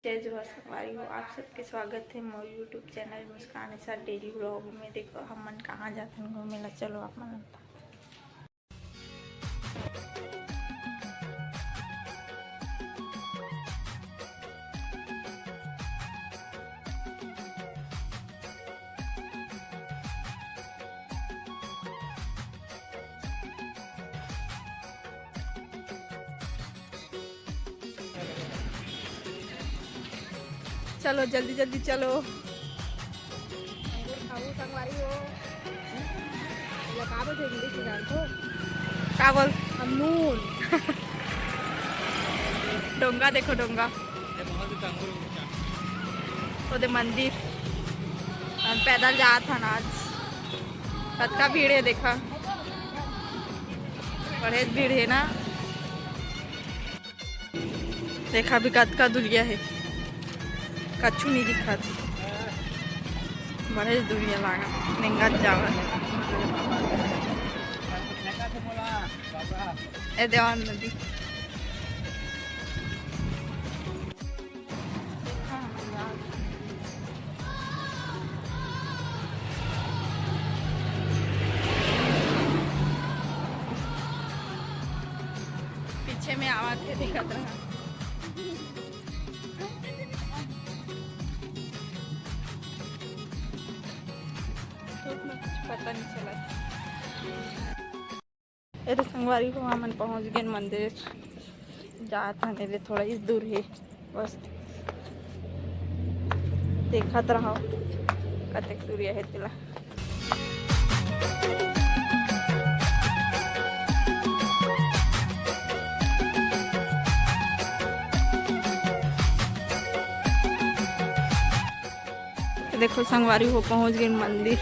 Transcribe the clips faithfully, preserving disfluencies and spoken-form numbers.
जय जोहार संगवारी हो, आप सबके स्वागत है मोर YouTube चैनल मुस्कान के साथ डेली व्लॉग में। देखो, हमन कहाँ जाथन घूमे ला, चलो आप मन। चलो, जल्दी जल्दी चलो। अंगूर खाऊ संगवारी हो। ये का बोलथे English में जानथो? का बोल? अमनून। डोंगा देखो, डोंगा। ओदे मंदिर। हम पैदल जात हन आज। कतका भीड़ है देखा। बड़े भीड़ है ना। देखा भी कतका दुरिया है, कछु नहीं दिखत। बड़े दुरिया लागा, नेंगत जावत। ए देवान नदी। पीछे में आवाज के दिखत रहा। धूप में कुछ पता नहीं चला। अरे संगवारी हो, हमन पहुंच गेन मंदिर। जात हन, एदे थोड़ा इस दूर हे, बस देखत रहो कतेक दूरिया हे तेला। देखो संगवारी हो, पहुंच गेन मंदिर।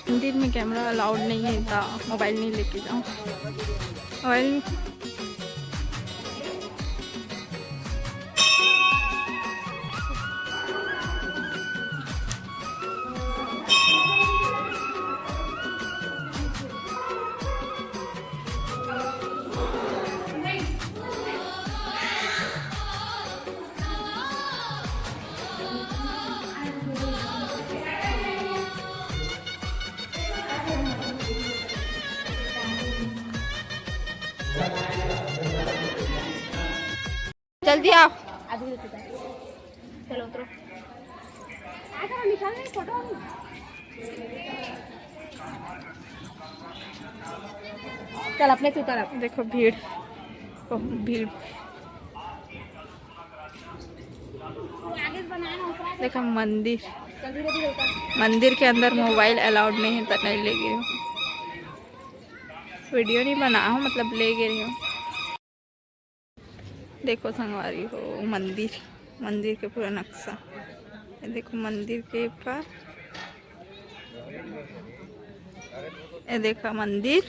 मंदिर में कैमरा अलाउड नहीं है, ता मोबाइल नहीं लेके जाओ। मोबाइल जल्दी आओ। चलो उतरो। चल अपने तू उतर अब। देखो भीड़, बहुत भीड़। देखो मंदिर, मंदिर के अंदर मोबाइल अलाउड नहीं है, तो नहीं ले गए हो। वीडियो नहीं बना हो, मतलब ले गए हो। देखो संगवारी हो मंदिर, मंदिर के पूरा नक्शा। ये देखो मंदिर के ऊपर, ये देखो मंदिर,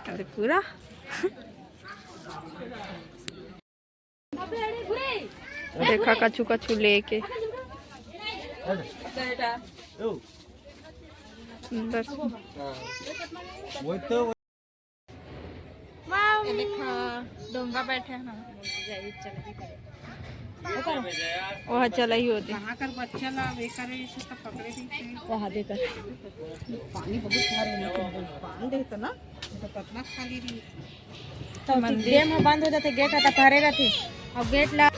ये पूरा देखा कछु कछु लेके सुंदर सुंदर। ये देखा, डोंगा बैठे हैं। वो चला ही होते। कहाँ कर बच्चा ला वे करे, इसे तो पकड़े नहीं थे। वहाँ देकर। पानी बहुत भरे, लेकिन बांध देता ना, तो कितना खाली रही। तो मंदिर। गेट में बंद हो जाते, गेट आता भरे रहते। और गेट ला